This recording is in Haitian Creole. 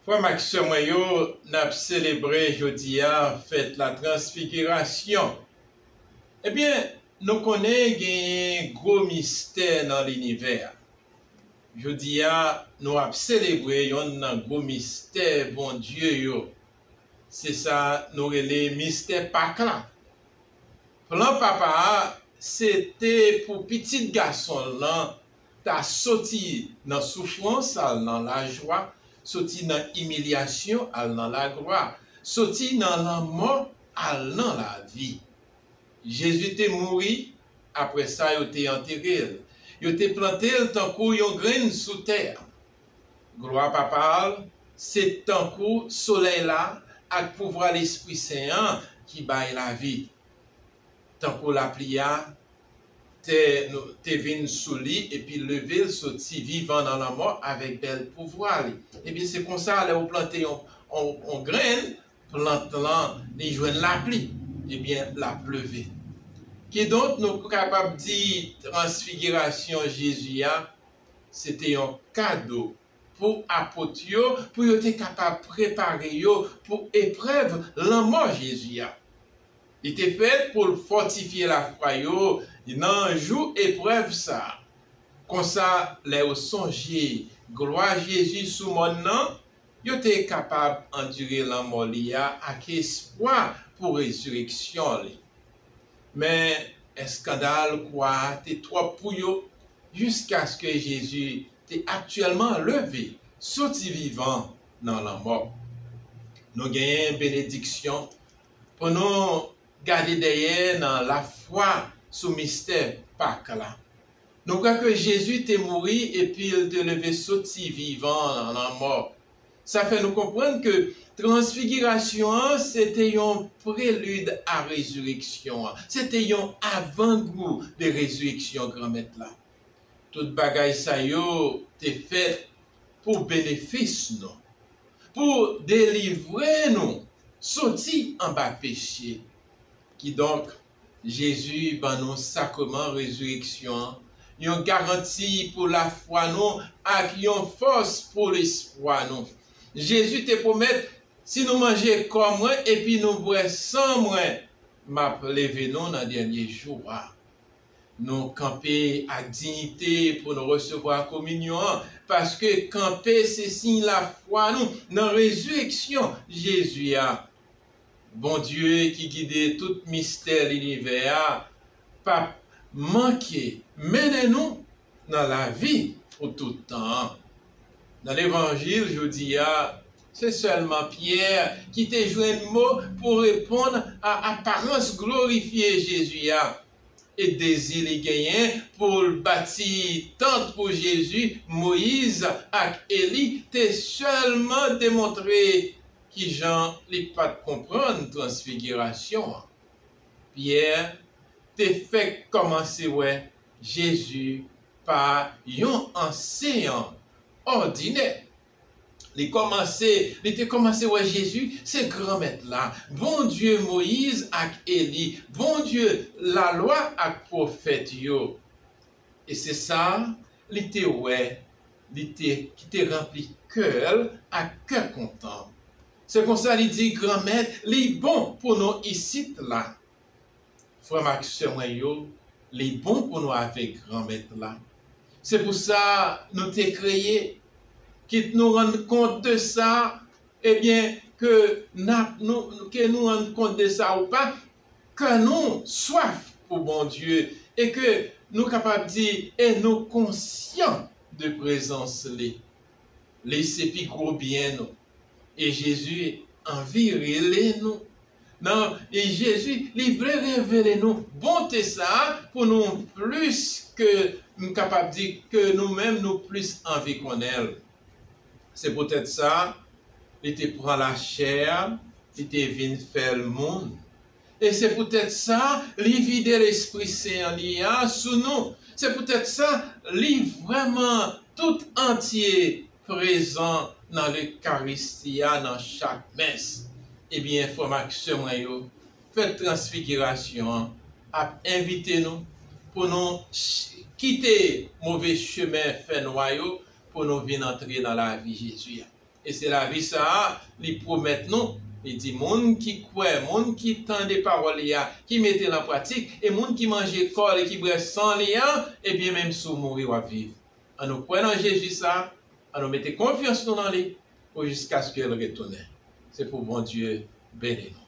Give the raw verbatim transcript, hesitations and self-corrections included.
Frè m ak sè mwen yo, n ap selebre jodi a fèt la Transfigirasyon. Ebyen, nou konnen genyen gwo mistè nan linivè a. Jodi a, nou ap selebre yonn nan gwo mistè Bondye yo. Se sa nou rele mistè Pak la. Plan Papa a, se te pou Pitit Gason l lan ta soti nan soufrans al nan lajwa, soti nan imilyasyon al nan laglwa, soti nan lanmò al nan lavi. Jezi te mouri, apre sa yo te antere l. Yo te plante l tankou yon grenn sou tè a. Glwa Papa l se tankou solèy la ak pouvwa Lespri Sen an ki bay lavi. Tankou lapli a, tè nou te vin sou li epi leve l soti vivan nan lanmò avèk bèl pouvwa li. Ebyen, se konsa, lè ou plante yon, yon, yon grenn, plant lan, li jwenn lapli, ebyen, l ap leve. Kidonk, nou kapab di transfigirasyon Jezi a, se te yon kado pou apot yo, pou yo te kapab prepare yo pou eprèv lanmò Jezi a. Li te fèt pou l fòtifye lafwa yo nan jou eprèv sa a. Konsa, lè yo sonje glwa Jezi sou mòn nan, yo te kapab andire lanmò li a ak espwa pou rezireksyon li. Men, eskandal kwa a te twòp pou yo, jiskaske Jezi te aktyèlman leve, soti vivan nan lanmò. Nou genyen benediksyon pou nou gade dèyè nan lafwa sou mistè Pak la. Nou kwè ke Jezi te mouri epi l te leve soti vivan nan lanmò. Sa fè nou konprann ke transfigirasyon an, se te yon prelid a rezireksyon an. Se te yon avangou de rezireksyon Granmèt la. Tout bagay sa yo te fèt pou benefis nou, pou delivre nou soti anba peche. Kidonk, Jezi ban nou sakreman rezireksyon an, yon garanti pou lafwa nou ak yon fòs pou lespwa nou. Jezi te pwomèt, "Si nou manje kò mwen epi nou bwè san mwen, m ap leve nou nan dènye jou a." Nou kanpe ak diyite pou nou resevwa kominyon an, paske kanpe se siy lafwa nou nan rezireksyon Jezi a. Bondye ki gide tout mistè linivè a p ap manke mennen nou nan lavi pou tout tan an. Nan levanjil jodi a, se sèlman Pyè ki te jwenn mo pou reponn a aparans glorifye Jezi a e dezi li genyen pou l bati tant pou Jezi, Moyiz ak Eli te sèlman demontre kijan li pa t konprann transfigirasyon an. Pyè te fèk kòmanse wè Jezi pa yon anseyan òdinè. Li kòmanse, li te kòmanse wè Jezi se Granmèt la, Bondye Moyiz ak Eli, Bondye Lalwa ak pwofèt yo. E se sa li te wè, li te, ki te ranpli kè l ak kè kontan. Se konsa li di, "Granmèt, li bon pou nou isit la." Frè m ak sè mwen yo, li bon pou nou avèk Granmèt la. Se pou sa nou te kreye, kit nou rann kont de sa, ebyen, ke n ap, nou, ke nou rann kont de sa ou pa, kè nou swaf pou Bondye, e ke nou kapab di, e nou konsyan de prezans li. Li se pi gwo byen nou. E Jezi anvi rele nou. Nan, e Jezi, li vle revele nou bonte sa a pou nou plis ke, m kapab di, ke nou menm nou plis anvi konnen l. Se poutèt sa, li te pran lachè a, li te vin fè l moun. E se poutèt sa, li vide Lespri Sen an li a sou nou. Se poutèt sa, li vrèman tout antye prezan nan Lekaristi a, nan chak mès. Ebyen, frè m ak sè mwen yo, fèt Transfigirasyon an ap envite nou pou nou ch-, kite move chemen fènwa yo, pou nou vin antre nan lavi Jezi a. E se lavi sa a, li pwomèt nou. Li di, moun ki kwè, moun ki tande pawòl li a, ki mete l an pratik, e moun ki manje kò l e ki bwè san li a, ebyen, menm si w mouri, w ap viv. Ann nou kwè nan Jezi sa a, ann nou mete konfyans nou nan li, pou jiskaske l retounen. Se pou Bondye beni nou.